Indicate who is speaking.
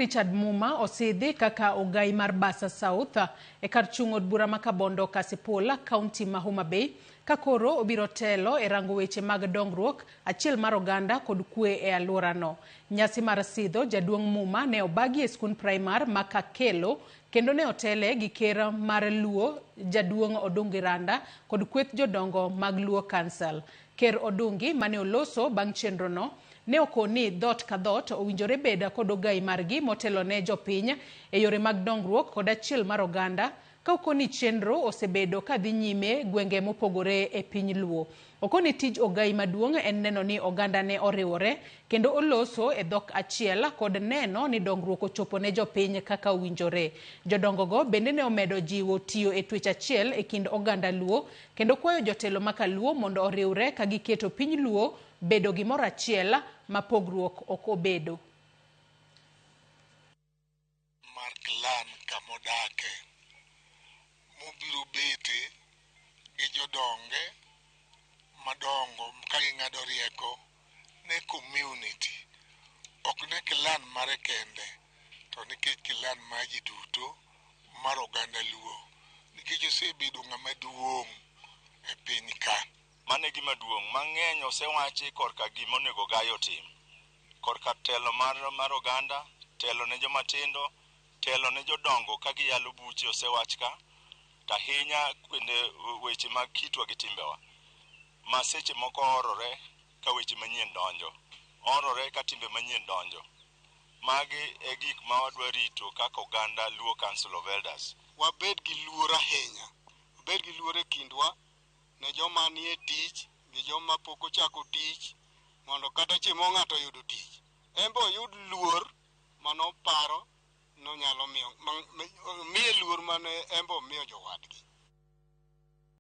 Speaker 1: Richard Muma osidhi kaka ogai mar Basa South e kar chung' od bura ma Kabondo Kasipul, kaunti ma Homa Bay, ka koro obiro telo e rango weche mag dongruok, achiel mar oganda kod kwe e alworano. Nyasi mar sidho jaduong' Muma ne obagi e skund praimar ma Kakelo kendo ne otele gi ker mar Luo jaduong' Odungi Randa kod kweth jodongo mag Luo Council. Ker Odungi mane oloso bang' chenrono ne okoni dhoot ka dhoot owinjore bed kod ogai margi motelo ne jopiny e yore mag dongruok kod achiel mar oganda ka okoni chenro osebedo ka dhi nyime gwenge mopogore e piny Luo. Okoni tij ogai maduong' en neno ni oganda ne oriwore kendo oloso e dhok achiel kod neno ni dongruok ochopo ne jopiny kaka owinjore. Jodongo go bende ne omedo jiwo tiyo e twech achiel e kind oganda Luo kendo kwayo jotelo ma kaluo mondo oriwre ka giketo piny Luo bedo gimoro achiel ma pogruok ok obedo.
Speaker 2: Mar clan kamodake mobiro bete gi jodonge madongo ka ging'ado rieko ne community, ok ne clan mare kende, to nikech clan mar ji duto mar oganda Luo, nikech osebedo ng'ama duong' e piny ka.
Speaker 3: Mano e gima duong'. Mang'eny osewachi korka gima onego gai otim. Korka telo mar oganda, telo ne joma tindo, telo ne jodongo ka giyalo buche osewach ka, to ahinya bende weche mag kitwa gi timbewa. Ma seche moko orore ka weche manyien donjo. Orore ka timbe manyien donjo. Magi e gik ma wadwa rito kaka oganda Luo Council of Elders.
Speaker 4: Wabed gi luor ahinya. Wabed gi luor e kindwa ne joma nie tich gi joma pok ochako tich, mondo kata chieng' moro ng'ato oyudo tich, en be oyud luor manoparo nonyalo miyo, miye luor mane en be omiyo jowadgi.